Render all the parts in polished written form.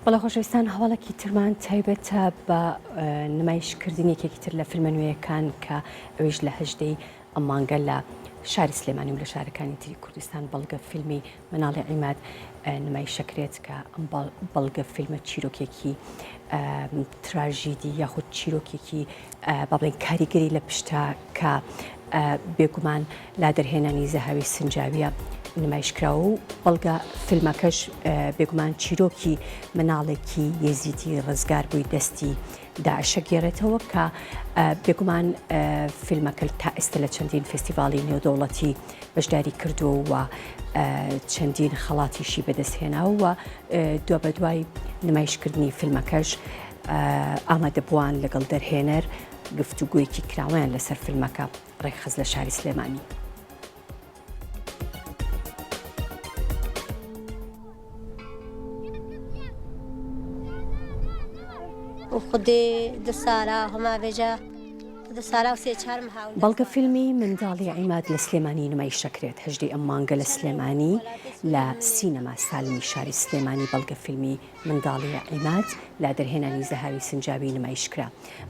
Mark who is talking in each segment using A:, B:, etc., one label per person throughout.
A: بەڵێ خۆشەویستان هەواڵێکی ترمان تایبەتە بە نمایشکردنی یەکێکی تر لە فیلمە نوێیەکان کە ئەویش لە هەژدەی ئەم مانگە لە شاری سلێمانی و لە شارەکانی تری کوردستان بەڵگە فیلمی مناڵی عیماد نمایشەکرێت کە ئەم بەڵگە فیلمە چیرۆکێکی تراژیدی یاخود چیرۆکێکی با بڵێن کاریگەری لە پشتە کە بێگومان لا دەرهێنانی زەهاوی سنجاویە نمایشکراوە و بەڵگە فیلمەکەش بێگومان چیرۆکی مناڵێکی یەزیدی ڕزگار بووی دەستی داعشە گێڕێتەوە کە بێگومان فیلمەکە تا ئێستا لە چەندین فێستیڤاڵی نێودەوڵەتی بەشداری کردووە و چەندین خەڵاتیشی بەدەستهێناوە و دوابەدوای نمایشکردنی فیلمەکەش ئامادەبووان لەگەڵ دەرهێنەر گفتوگۆیەکی کراوەیان لەسەر فیلمەکە ڕێکخست لە شاری سلێمانی. بەڵگە فیلمی منداڵی عیماد لە سلێمانی نمایش دەکرێت هەژدەی ئەم مانگە لە سلێمانی لە سینەما سالمی شاری سلێمانی بەڵگە فیلمی منداڵی عیماد لە دەرهێنانی زەهاوی سنجاوی نمایشکرا.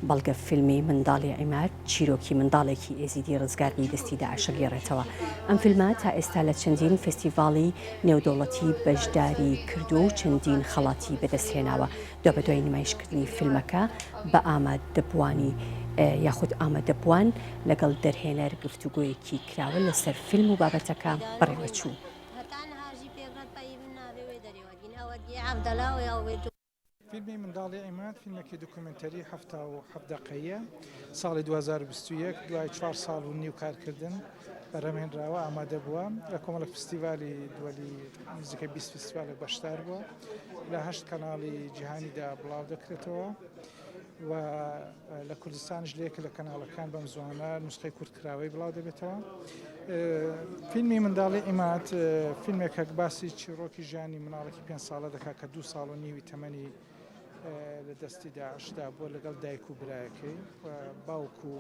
A: بەڵگە فیلمی منداڵی عیماد چیرۆکی منداڵێکی ئێزیدی ڕزگاربووی دەستی داعش ئەگێڕێتەوە. ئەم فیلمە تا ئێستا لە چەندین فێستیڤاڵی نێودەوڵەتی بەشداری کردووە و چەندین خەڵاتی بەدەستهێناوە. دوابەدوای نمایشکردنی فیلمەکە بە ئامادەبووانی یاخود ئامادەبووان لەگەڵ دەرهێنەر گفتوگۆیەکی کراوە لەسەر فیلم و بابەتەکە بەڕێوەچوو.
B: فیلمی منداڵی عیماد فیلمێکی دوکومێنتەری 77 دەقەییە، ساڵی 2021 دوای چوار ساڵ و نیو کارکردن بەرهەمهێنراوە، ئامادە بووە لە کۆمەڵێک فستیڤالی دووەلی نزیکەی 20 فستیڤالێک بەشدار بووە، لە هەشت کەناڵی جیهانیدا بڵاو دەکرێتەوە و لە کوردستانیش لە یەکێک لە کەناڵەکان بەم زوانە نوسخەی کورتکراوەی بڵاو دەبێتەوە. فیلمی منداڵی عیماد فیلمێکە باسی چیڕۆکی ژیانی مناڵێکی پێنج ساڵە دەکات کە دوو ساڵ و نیوی تەمەنی لە دەستی داعشدا بووە لەگەڵ دایک و برایەکەی و باوک و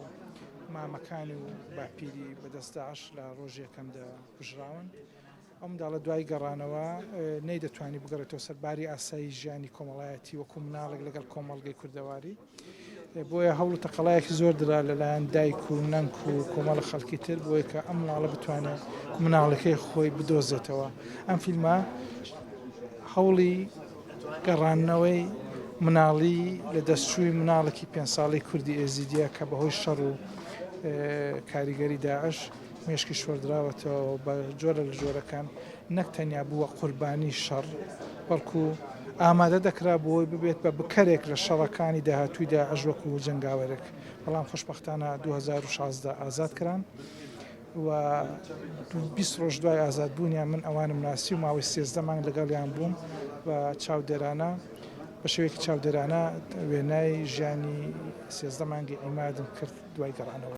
B: مامەکانی و باپیری بەدەست داعش لە ڕۆژی یەکەمدا کوژراون. ئەو منداڵە دوای گەڕانەوە نەیدەتوانی بگەڕێتەوە سەر باری ئاسایی ژیانی کۆمەڵایەتی وەکو مناڵێک لەگەڵ کۆمەڵگەی کوردەواری بۆیە هەوڵ و تەقەلایەکی زۆر درا لەلایەن دایک و نەنک و کۆمەڵە خەڵکی تر بۆیە کە ئەم مناڵە بتوانێت مناڵەکەی خۆی بدۆزێتەوە ئەم فیلمە هەوڵی گەڕاندنەوەی مناڵی لە دەستچووی مناڵێکی پێ ساڵی کوردی ئێزیدیە کە بەهۆی شەڕ و کاریگەری داعش مێشکی شۆردراوەتەوە و بە جۆرە لە جۆرەکان نەک تەنیا بووە قوربانی شەڕ، بەڵکو ئامادە دەکرا بۆی ببێت بە بکەرێک لە شەڕەکانی داهاتووی داعش وەکو جەنگاوەرێک، بەڵام خۆشبەختانە 2016 ئازاد کران و 20 ڕۆژ دوای ئازادبوونیان من ئەوانم ناسی و ماوەی 13 مانگ لەگەڵیان بووم و چاودێرانە بە شێوەیەکی چاودێرانە وێنای ژیانی 13 مانگی عیمادم کرد دوای گەڕانەوە.